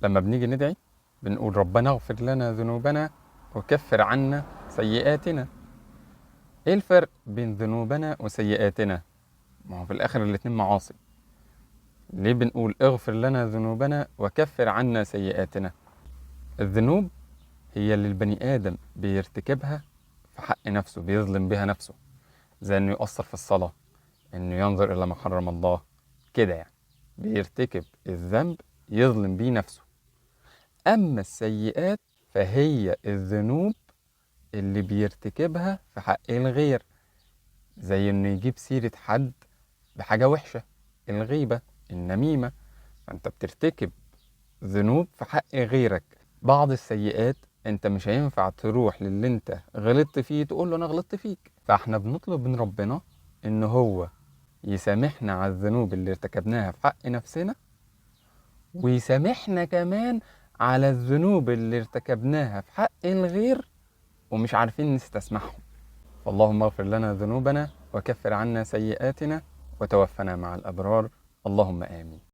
لما بنيجي ندعي بنقول ربنا اغفر لنا ذنوبنا وكفر عنا سيئاتنا. ايه الفرق بين ذنوبنا وسيئاتنا؟ ما هو في الاخر الاتنين معاصي. ليه بنقول اغفر لنا ذنوبنا وكفر عنا سيئاتنا؟ الذنوب هي اللي البني آدم بيرتكبها في حق نفسه، بيظلم بها نفسه، زي انه يقصر في الصلاة، انه ينظر الى ما حرم الله كده، يعني بيرتكب الذنب يظلم بيه نفسه. اما السيئات فهي الذنوب اللي بيرتكبها في حق الغير، زي انه يجيب سيرة حد بحاجة وحشة، الغيبة، النميمة. فانت بترتكب ذنوب في حق غيرك. بعض السيئات انت مش هينفع تروح للي انت غلطت فيه تقول له انا غلطت فيك، فاحنا بنطلب من ربنا ان هو يسامحنا على الذنوب اللي ارتكبناها في حق نفسنا، ويسامحنا كمان على الذنوب اللي ارتكبناها في حق الغير ومش عارفين نستسمحهم. فاللهم اغفر لنا ذنوبنا وكفر عنا سيئاتنا وتوفنا مع الأبرار، اللهم آمين.